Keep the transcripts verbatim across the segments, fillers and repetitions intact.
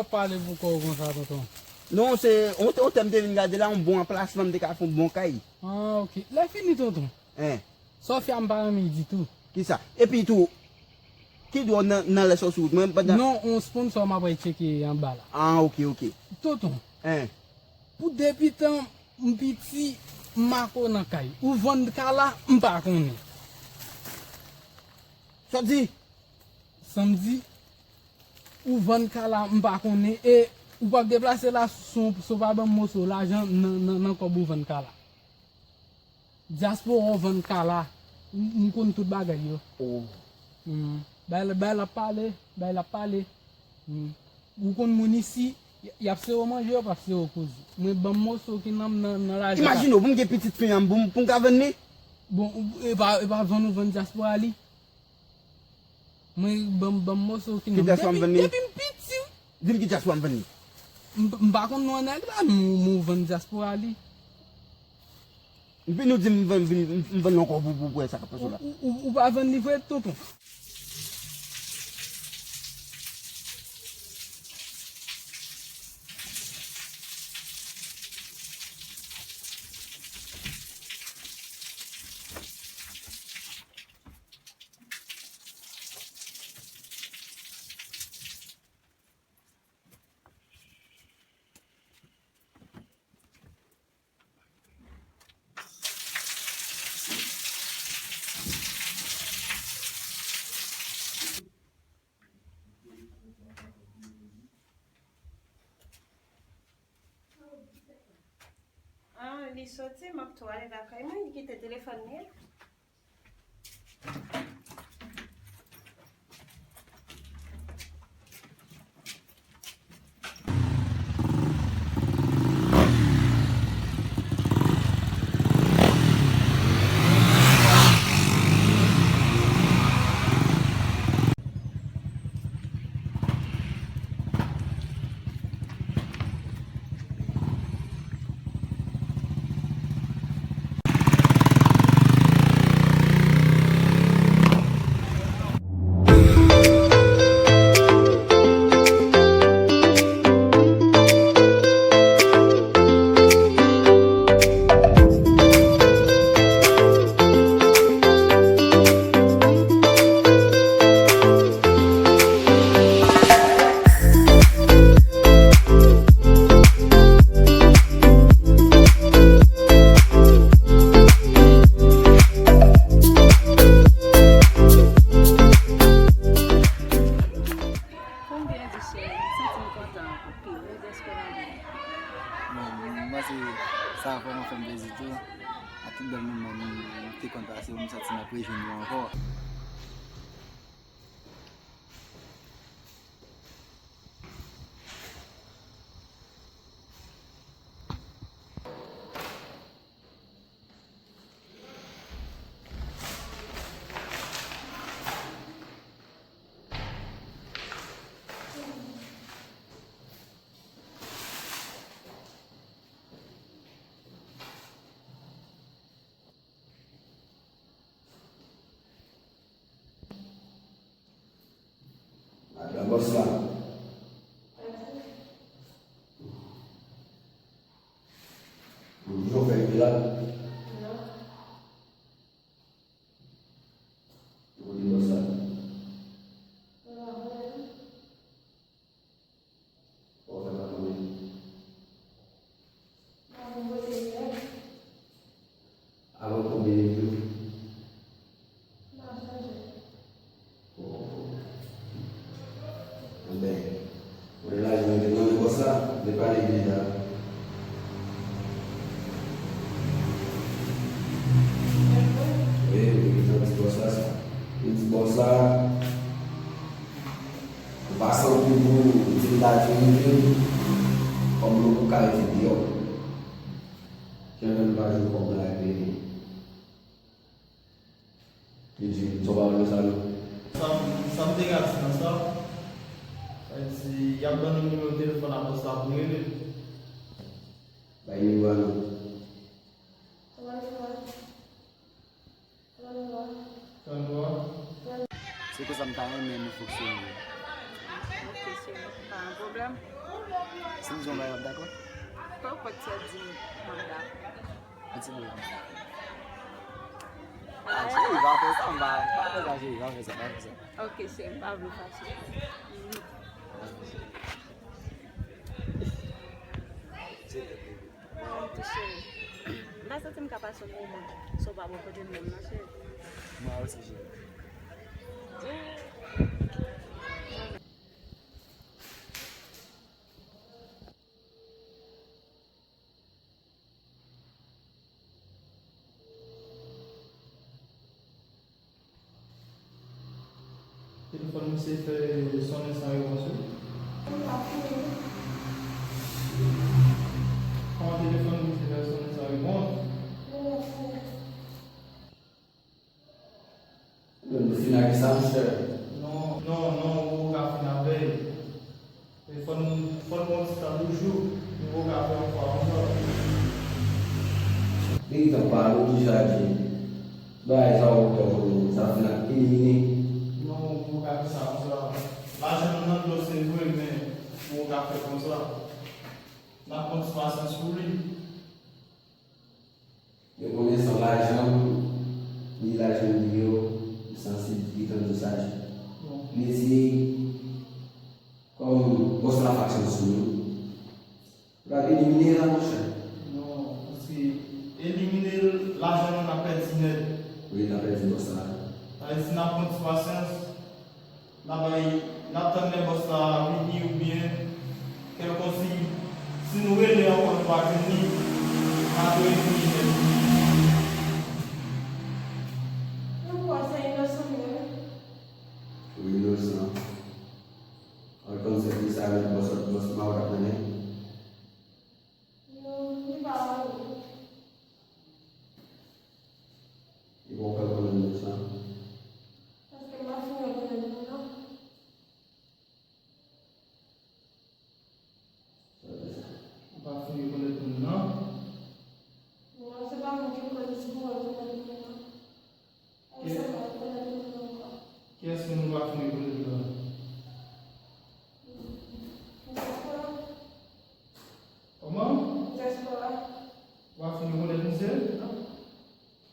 Pale pou kò w konsa, tonton. Non, se, on, on tè m te vin gade la, yon bon anplasman, m te ka fè yon bon kay. Ah, ok. Lè fini, tonton. Hein. Sofia, m pa renmen l ditou. Kisa? Epi tou, ki dwòl nan, nan lè sa w sou wout mwen, pandan... Non, on sponsor m ap al tcheke anba la. Ah, ok, ok. Tonton. Hein. Pou depi tan m piti, m mako nan kay. Ou vann kala, m pa konnen. Sa w di? Sa m di, ou vann kala, m pa konnen. E ou p ap deplase la, si w, si w pa ban m moso lajan nan, nan, nan kòb ou vann kala. Dyaspora w vann kala. M, m konn tout bagay yo. Oh. Hmm. Bay la, bay la pale, bay la pale. Hmm. Ou konn moun isi, y, y ap sere w manje, yo p ap sere w koze. Mwen, ban m moso ki nan, nan, nan lajan. Imajine w, pou m gen pitit fi an, pou m, pou m ka vann li? Bon, ou, e pa, e pa vann ou vann dyaspora li? Mwen, ban m, ban m moso ki nan. Ki dyaspora m vann li? Depi, depi m piti. Di m ki dyaspora m vann li. M, m pa konn non nèg la, men, men ou vann dyaspora li. Epi nou di m vann, vin, m vann ankò pou, pou, pou wè sa k ap pase la. Ou, ou, ou pa vann li vre, tonton? Ah, li soti, m ap tou ale lakay mwen, li kite telefòn li a. Konbyen di cheri, m santi m kontan anpil, nou dyaspora mwen. Bon, m panse sa vrèman fè m plezi tou. A tout bèl moman m te konn pase yo, m santi m ap rejwenn yo ankò. Madan bòs la. Ou toujou fè ide la? Non. Ou kote bòs la? Ou fè pa konnen. Avan konbyen jou? Enben, kote lajan yo te nan men bòs la, li pa neglije a. Wi, wi, li di bòs la sa. Li di bòs la, ou pa santi pou di m ta dirije, kòm nou pou ka rete deyò. Jan nou pa jwe kòb la epi li di, sa w pa wè sa non? Sa m, sa m te ka di nan sa, se y ap ban nou nimewo telefòn a bòs la pou rele. Bay nimewo a non. Tranntwa. Tranntwa. Se konsa m ta renmen nou fonksyone. Ok, Ok, cheri, pa gen pwoblèm. Si m di yon bagay, w ap dakò? Nenpòt sa w di m, m ap dakò. Yon ti bagay. Ah, cheri, pa fè sa, m pa, pa fè sa, cheri, pa fè sa, pa fè sa. Ok, cheri, m pa vle fache. Cheri. Mwen tou cheri. M pa santi m ka pase yon moman san w pa bò kote m menm non cheri. Mwen osi cheri. Telefòn misye fè sonnen san repons wi. Kòman telefòn misye fè sonnen san repons? Menm nou fin ak sa, monchè. Non, non, non, ou poko ka fin avè l. E fò n, fò n pran ti tan toujou, nou poko ka fè yon fwa konsa. Li gentan pale, ou deja di bagay sa ou kontan pou nou, sa fin ak elimine. Non, ou poko ka di sa konsa. Lajan nan dlo se vre, men ou poko ka fè konsa. N ap pran ti pasyans pou li. Yo konnen san lajan m, ni lajan m ni yo, m santi li gentan dosaj. Bon. Li di, kòm bòs la faksyon sou nou, l ap elimine la, monchè. Non, paske elimine l, lajan nou n ap pèdi nèt. Wi, n ap pèdi bòs la. Sa vle di, n ap pran ti pasyans. N ap bay, n ap tann lè bòs la vini oubyen kèlkonsi, si nou rele ankò nou pa jwenn li, n ap rele li nèt. Ou kwè se inosan li ye? Wi, inosan. Al konn sèvi sa avèk bòs, bòs Mawot ap mennen. Non, li pa mande. Li poko fè konnen de sa. Paske m pa fin rekonèt moun nan. Ou pa fin rekonèt moun nan? Non, se pa mwen ki koz pou rekonèt moun nan. Ki- Kiyès moun ou pa fin rekonèt la? Kòman? Ou pa fin rekonèt misye?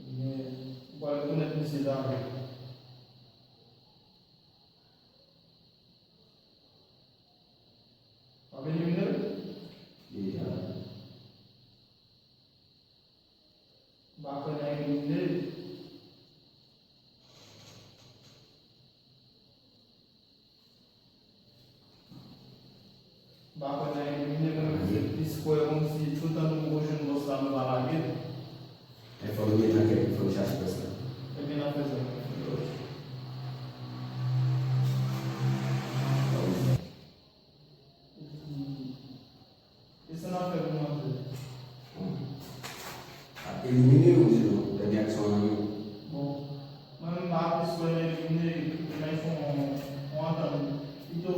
Ebyen, ou pral rekonèt misye talè. W ap elimine l? Deja. M pa kwè nan elimine l. M pa kwè nan elimine l, mwen menm se plis kwè kòmsi toutan nou poko jwenn bòs la, nou pa lage l. Fò nou mete ankèt, fò nou chache bòs la. Ebyen, n ap fè sa. Ok. E sa n ap fè pou manzè? Ap elimine l oubyen non? Dènye aksyon an wi. Bon, mwen menm m pa plis kwè nan elimine, men fò n antann pito.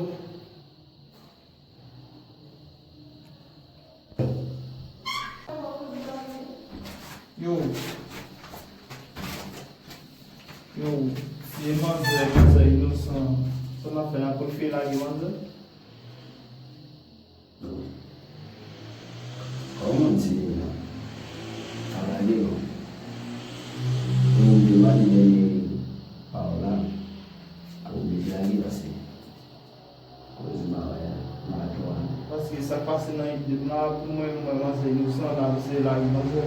Yo. Yo, si e manzè, manzè inosan, sa n ap fè, n ap konn fè lage manzè? Kòman di yo la? Pa lage non. Pou m demande dènye pawòl la, a oblije lage paske koze m pa wè a, m pa twò a. Paske sa k pase nan ide m la, pou mwen, m wè manzè inosan, n ap eseye lage manzè.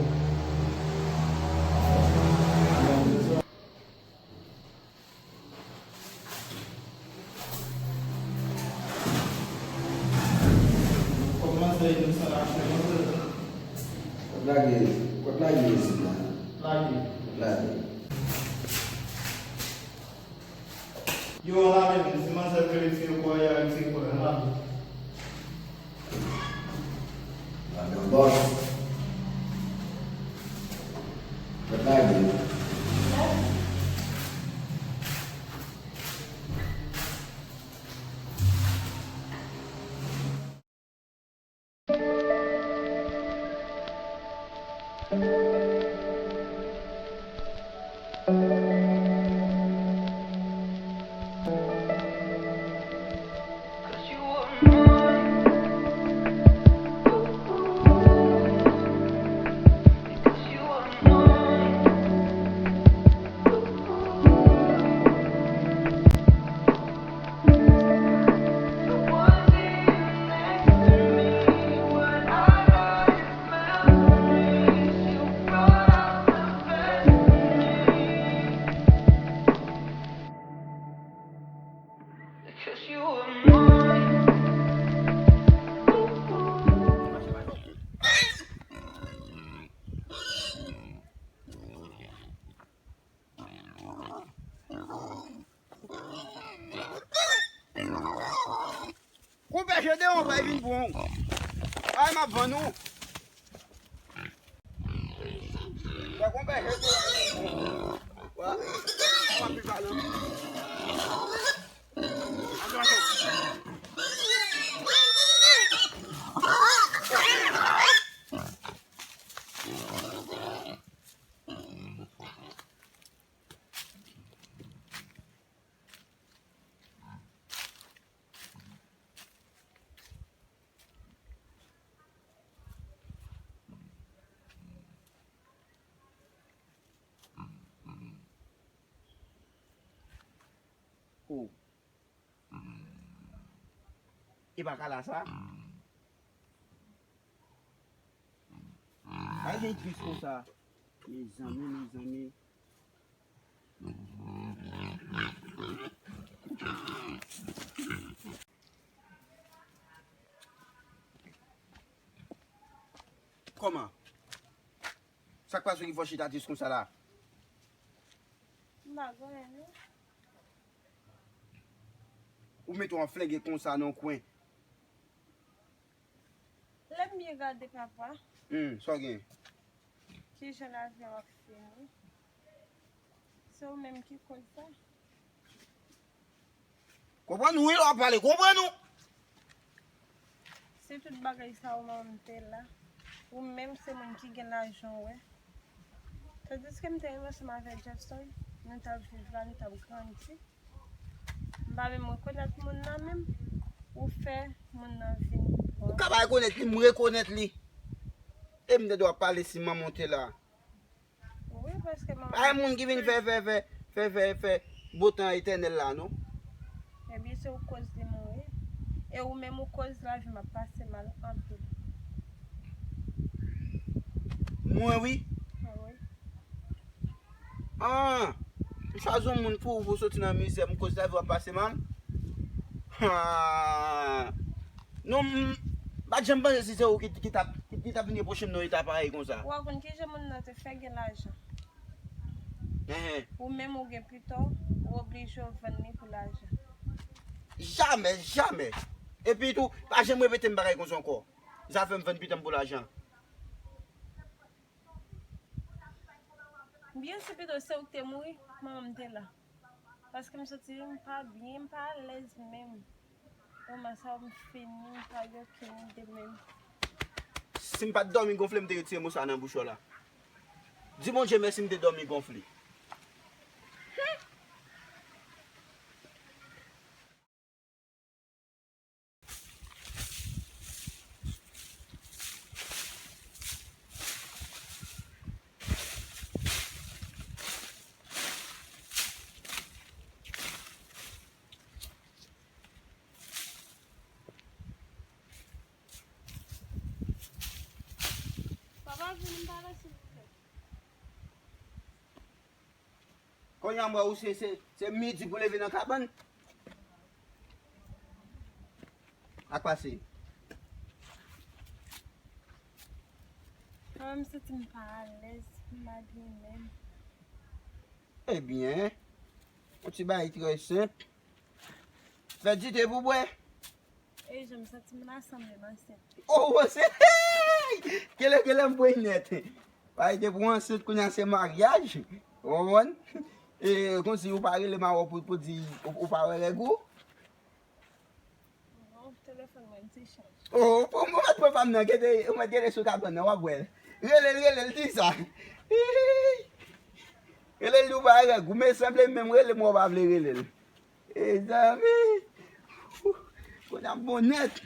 Kòman sa ye nou sa la fè manzè? Kot lage, kot lage isit la? Lage. Kot lage? Yo, ann ale menm, si manzè vle retire kò a, y a retire kò a, ann ale. Madan bòs. Kot lage? Pèche de yon bay vin bon. Ay, m ap vann ou. Fè konpè jete. Wa. Wa pi pale. Oh. E pa ka la sa. Pa gen tris konsa. Mezanmi, mezanmi. Kòman? Sa k pase w ki fè w chita tris konsa la? M pa gen anyen, non. Ou mete w anflenge konsa nan yon kwen. Lè m byen gade, papa. Hmm, sa w gen? Kijan lavi a w ap fini? Se ou menm ki koz sa. Konprann ou wi, lè w ap pale, konprann ou. Si tout bagay sa yo manman m te la, ou menm se moun ki gen lajan w wè. Tandiske m te rive ansanm avèk Jefferson, nou t ap viv la, nou t ap grandi. M pa menm rekonèt moun nan menm, ou fè moun nan vin pran. Ou ka pa rekonèt li, m rekonèt li. E m tande w ap pale si manman w te la. Wi, paske manman. Pa gen moun ki vin fè, fè, fè, fè, fè, fè bon tan etènèl la, non. Ebyen, se ou koz li mouri. E ou menm ou koz lavi m ap pase mal anpil. Mwen, wi. Wi. Ah, m chwazi yon moun pou, pou soti nan mizè, m koz lavi w ap pase mal. Ah. Non, m pa t janm panse si se ou ki, ki t ap, ki, ki t ap vin repwoche m nan yon eta parèy konsa. Ou a konn kijan moun nan te fè gen lajan? Enhen. Ou menm ou gen pito, ou oblije w vann li pou lajan. Jamè, jamè. Epi tou, pa janm repete m bagay konsa ankò. Zafè m vann pito m pou lajan. Byen si pito se ou ki te mouri, manman m te la. Paske m santi m pa byen, m pa alèz menm. Moman sa yo m fini, m pa gen okenn ide menm. Si m pa t dòmi gonfle, m te retire mo sa nan bouch ou la. Di Bondye mèsi, m te dòmi gonfle. Papa, vin m pale, silvouplè. Kounye a m wè ou se, se, se midi pou leve nan kabann. Ak pase. Mwen menm santi m pa alèz, m pa byen menm. Ebyen, yon ti bagay trè senp. Fè dite pou bwè. E jan m santi m la sanble m ansent. Oh, ou ansent? Kele, kele m pran nèt. Bagay te pou ansent, kounye a se maryaj. Ou konprann? E konsi ou pa rele m avè w pou, pou di ou, ou pa wè règ ou? Non, telefòn mwen ti chaje. Oh, ou, ou mèt pran pa m nan, gete, ou mèt gete sou kabann nan, w ap wè l. Rele l, rele l, di sa. Rele l, di w pa wè règ ou, men sanble menm rele m, w pa vle rele l. Mezanmi. Kounye a m bon nèt.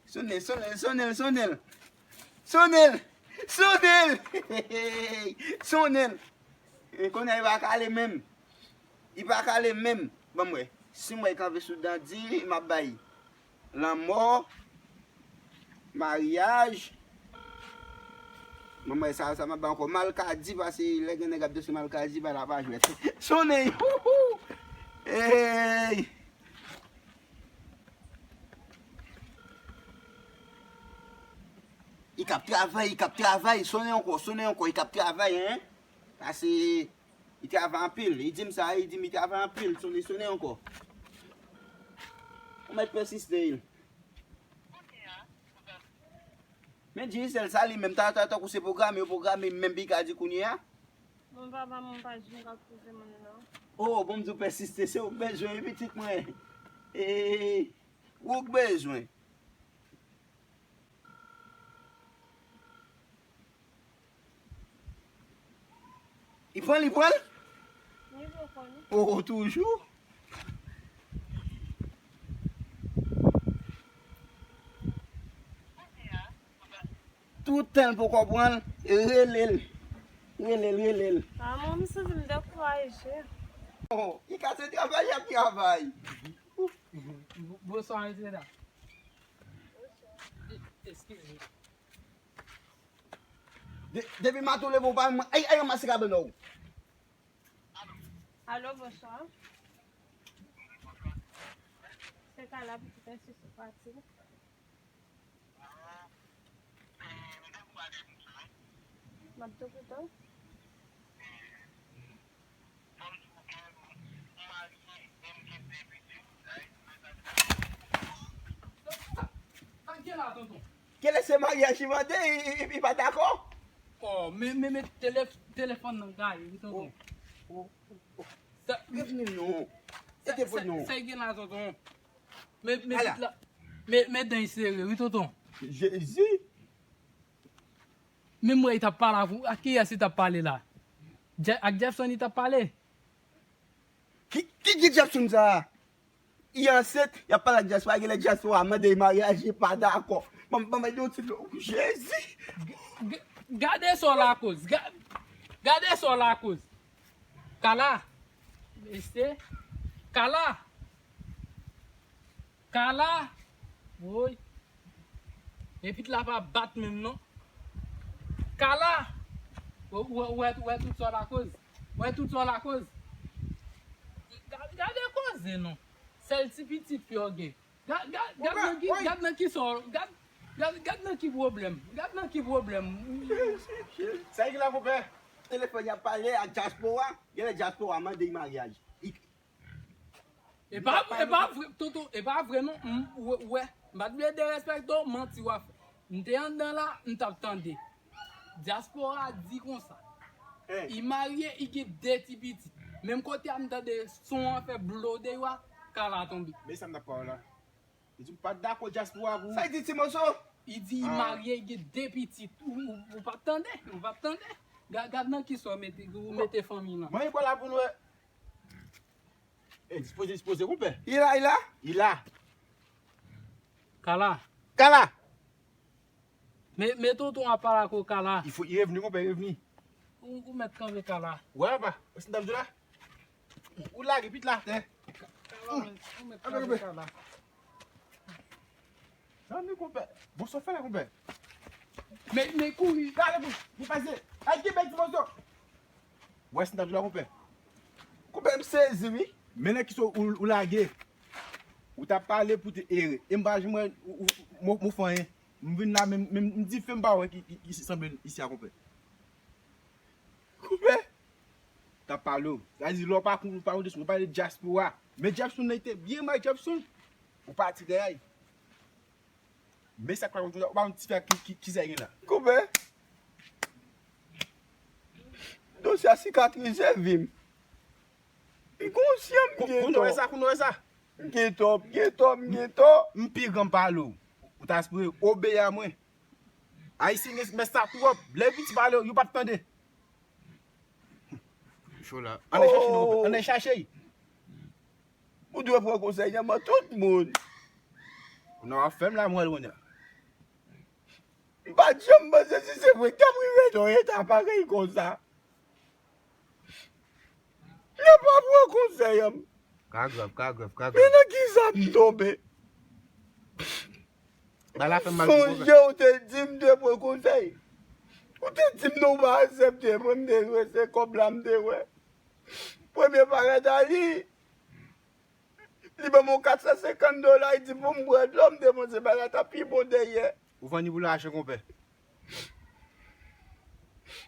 Sonnen, sonnen, sonnen, sonnen. Sonnen. Sonnen. Sonnen. E kounye a li pa ka ale menm. Li pa ka ale menm. Ban m wè. Si m wè li kanpe sou dan di, m ap bay. Lanmò. Maryaj. Ban m wè sa, sa m ap bay ankò. Malkadi, pase lè gen nèg ap danse malkadi, bagay la pa jwèt. Sonnen. Hey! Li k ap travay, li k ap travay, sonnen ankò, sonnen ankò, li k ap travay, en. Pase, li travay anpil, li di m sa, li di m li travay anpil, sonnen, sonnen ankò. Ou mèt pèsiste, il. Men Digicel sa li menm, ta, ta, tankou se pwograme, yo pwograme menm piga di kounye a. Bon, papa, mwen pa jwenn kòb pou se moun nan. Oh, bon, m di w pèsiste, se ou k bezwen, wi, pitit mwen. E, ou k bezwen. Li pran, li pran? Li poko, non. Oh, toujou? Tout tan l poko pran l, rele l. Rele l, rele l. Ah, mwen, m santi m dekouraje. Oh, li ka se travay, y ap travay. Bonswa, mesye dam. Eskize. De-, depi maten w leve, w pa, ay, ay, ranmase kabann ou. Alo, bonswa. Se Kala, pitit enstitisyon pati. M ap tou koutan. Sa k gen la, tonton? Kele se maryaj li mande, li, li, li pa dakò? Oh, men, men, men telef-, telefòn nan gaye, wi, tonton. Oh, oh, oh. Sa, revni non. Sa, sa, sa k gen la, tonton? Men, men, ala. Tout la, men, men dan sere, wi, tonton. Jezi. Men m wè li t ap pale avè w. Ak kiyès li t ap pale la? Je-, ak Jefferson li t ap pale? Ki, ki, ki Jefferson sa a? Li ansent, y ap pale ak dyaspora, genlè dyaspora mande l maryaj, li pa dakò. Ban m, ban m bay yon ti dlo. Jezi! G-, g-, gade sa w lakoz. Ga-, gade sa w lakoz. Kala. Mesye. Kala. Kala! Woy! Epi la pa bat menm non. Kala! Ou, ou, ou wè, ou wè tout sa w lakoz? Ou wè tout sa w lakoz? Ga-, gade koze non. Sèl ti pitit fi w gen. Ga-, ga-, gad nan ki, gad nan ki sa w, gad, gad, gad nan ki pwoblèm. Gad nan ki pwoblèm. Sa ki la, konpè? Telefòn y ap pale ak dyaspora. Genlè dyaspora mande l maryaj. Li E pa, e pa vre, tonton, e pa vre non. M, w, wè, m pa t vle derespekte w, manti w ap fè. M te anndan la, m t ap tande. Dyaspora di konsa. Li marye, li gen de ti pitit. Menm kote a, m tande son an fè blo deyò a, Kala tonbe. Men sa m t ap pale la. Li di m pa t dakò dyaspora pou. Sa li di, Ti Moso? Li di li marye, li gen de pitit. Ou, ou, ou pa t tande? Ou pa t tande? Ga-, gad nan ki sa w mete, ou mete fanmi nan. Mwen, li pa la pou nou. E, dispoze, dispoze, konpè. Li la, li la? Li la. Kala. Kala! Men, men tonton ap pale ak ou, Kala. Li fo, li revni, konpè, li revni. Ou, ou mèt kanpe, Kala. Wè, papa. Wè sa m t ap di w la? Ou, ou lage pit la atè. Kala, ou mèt kanpe, Kala. Zanmi, konpè. Bon, sa w fè la, konpè? Men, men kouri. Gade pou, pou pase. Ay, ki bèl ti moso. Wè, sa m t ap di w la, konpè. Konpè, m sezi, wi. Men nan ki sa w, ou lage. Ou t ap pale pou te ere. E m pa janm wè ou, ou, ou, ou fè anyen. M vin la, men, men m dife m pa wè ki, ki, ki sanble isi a, konpè. Konpè. T ap pale w. Sa di lè w pa konn, pa konn de sou, w pale dyaspora. Men Jefferson nan te byen mal, Jefferson. Ou pati dèyè. Men sa k pa konn, ou pa konn ti fè ki, ki, ki sa gen la. Konpè. Dosye a sikatrize vi m. M konsyan m gen tò. Kounye w wè sa, kounye w wè sa. M gen tò, m gen tò, m gen tò. M pi gran pale w. Ou ta espere obeyi a mwen. Ayisyen gen mès sa twòp. Lè piti pale, yo pa t tande. Cho la. Ann al chache non, ann al chache. Ou dwe pran konsèy nan men tout moun. Ou nan afè m la, mwen, Lwanda. M pa t janm panse si se vre k t ap rive nan yon eta parèy konsa. Yo pa pran konsèy an. Ka grav, ka grav, ka grav. Men nan ki sa m tonbe? Bagay la fè m mal pou konpè. Sonje ou te di m te pran konsèy. Ou te di m non, ou pa aksepte mwen, m te jwe, se kòb la m te wè. Premye parèt a li, li ban m yon kat san senkant dola, li di pou m bwè dlo, m te panse bagay la t ap pi bon dèyè. Ou vann li pou lajan, konpè.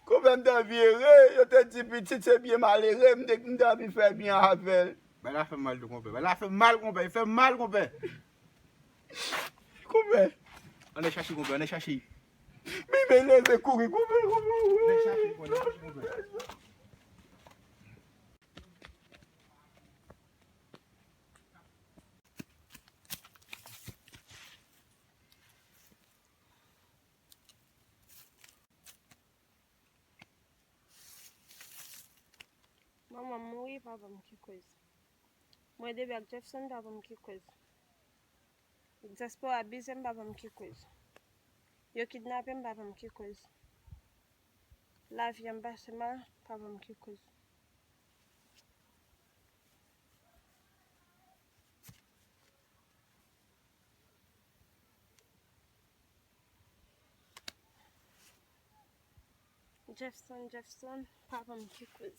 Konpè, m te anvi ere, yo te di pitit se byen malere, m te, m te anvi fè byen avè l. Bagay la fè m mal tou, konpè. Bagay la fè m mal, konpè. Li fè m mal, konpè. Konpè. Ann al chache konpè, ann al chache. Bibi leve kouri, konpè, konpè. Ann al chache konpè, ann al chache konpè. Manman m mouri, papa m ki koz. Mwen depi ak Jefferson, papa m ki koz. Dyaspora abize m, papa m ki koz. Yo kidnape m, papa m ki koz. Lavi an pase mal, papa m ki koz. Jefferson, Jefferson, papa m ki koz.